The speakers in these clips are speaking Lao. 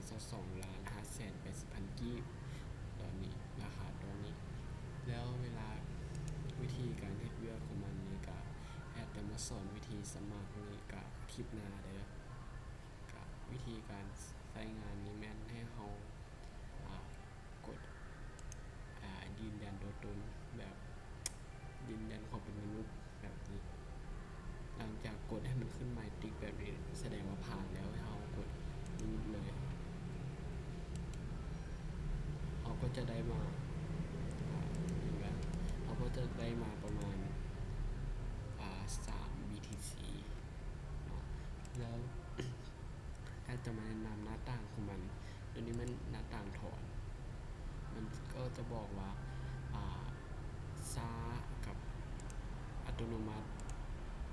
ຊາວສອງລ້ານຫ້າແສນແປດສິບພັນກີບ ຕອນນີ້ ລາຄາຕອນນີ້. ແລ້ວເວລາ ວິທີການເຮັດວຽກຂອງມັນນີ້ກະ ແອັດຈະມາສອນວິທີສະໝັກນີ້ກະຄລິບໜ້າເດີ້. ກະວິທີການໃຊ້ງານນີ້ແມ່ນໃຫ້ເຮົາ ອາ ກົດ ອາ ຢືນຢັນຕົວຕົນ ແບບຢືນຢັນຄວາມເປັນມະນຸດແບບນີ້. ຫຼັງຈາກກົດໃຫ້ມັນຂຶ້ນໝາຍຕິກແບບນີ້ ສະແດງວ່າຜ່ານແລ້ວ ໃຫ້ເຮົາກົດຍືດເລີຍ. ເຮົາກໍຈະໄດ້ມາ ອາ ເຫັນບໍ່? ເຮົາກໍຈະໄດ້ມາປະມານ ອາ ສາມບີທີຊີເນາະ. ແລ້ວ ແອັດຈະມາແນະນຳໜ້າຕ່າງຂອງມັນ. ໂຕນີ້ແມ່ນໜ້າຕ່າງຖອນ ມັນກໍຈະບອກວ່າ ອາ ຊ້າກັບອັດຕະໂນມັດ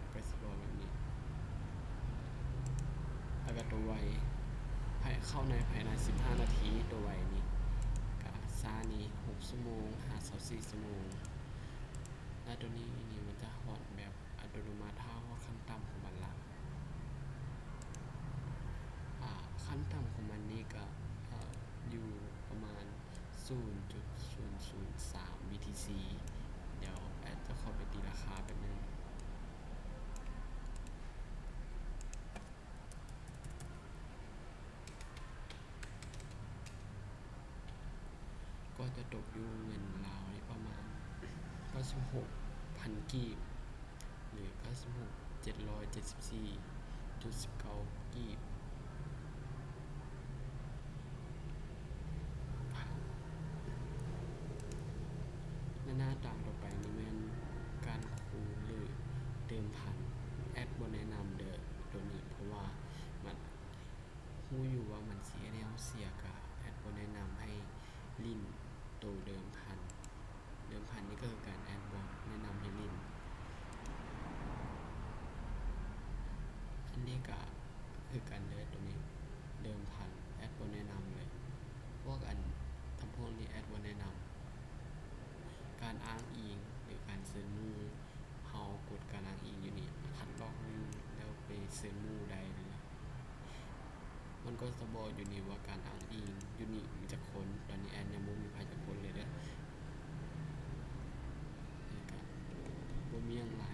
ເພິ່ນຊິບອກແບບນີ້. ແລ້ວກໍໂຕໄວ ໃຫ້ເຂົ້າໃນພາຍໃນສິບຫ້ານາທີ. ໂຕໄວນີ້ ກະຊ້ານີ້ຫົກຊົ່ວໂມງ ຫາຊາວສີ່ຊົ່ວໂມງ. ແລ້ວໂຕນີ້ນີ້ມັນຈະຖອນແບບອັດຕະໂນມັດ ຖ້າຮອດຂັ້ນຕ່ຳຂອງມັນລະ. ອາ ຂັ້ນຕ່ຳຂອງມັນນີ້ກະ ເອີ ຢູ່ປະມານສູນຈຸດສູນສູນສາມບີທີຊີ. ດຽວແອັດຈະເຂົ້າໄປຕີລາຄາແປັບໜຶ່ງ. ກໍຈະຕົກຢູ່ເງິນລາວນີ້ປະມານເກົ້າສິບຫົກພັນກີບ ຫຼື ເກົ້າສິບຫົກເຈັດຮ້ອຍເຈັດສິບສີ່ຈຸດສິບເກົ້າກີບ. ແລະ ໜ້າຕ່າງຕໍ່ໄປນີ້ແມ່ນການຄູນ ຫຼື ເດີມພັນ. ແອັດບໍ່ແນະນຳເດີ້ໂຕນີ້ ເພາະວ່າມັນ ຮູ້ຢູ່ວ່າມັນຊິເຮັດໃຫ້ເຮົາເສຍກາ, ແອັດບໍ່ແນະນຳໃຫ້ຫຼິ້ນໂຕເດີມພັນ. ເດີມພັນນີ້ກໍຄືກັນ, ແອັດບໍ່ແນະນຳໃຫ້ຫຼິ້ນ. ອັນນີ້ກໍຄືກັນເດີ້, ໂຕນີ້ເດີມພັນ ແອັດບໍ່ແນະນຳເລີຍ. ພວກອັນທຳພວກນີ້ແອັດບໍ່ແນະນຳ. ການອ້າງອີງ ຫຼື ການເຊີນໝູ່, ເຮົາກົດການອ້າງອີງຢູ່ນີ້ ຄັດລອກໜຶ່ງ ແລ້ວໄປເຊີນໝູ່ໄດ້ເລີຍ. ມັນກໍຈະບອກຢູ່ນີ້ວ່າການອ້າງອີງຢູ່ນີ້ມີຈັກຄົນ. ຕອນນີ້ແອັດຍັງບໍ່ມີໃຜຈັກຄົນເລີຍເດີ້. ແລ້ວກະບໍ່ມີຫຍັງຫຼາຍ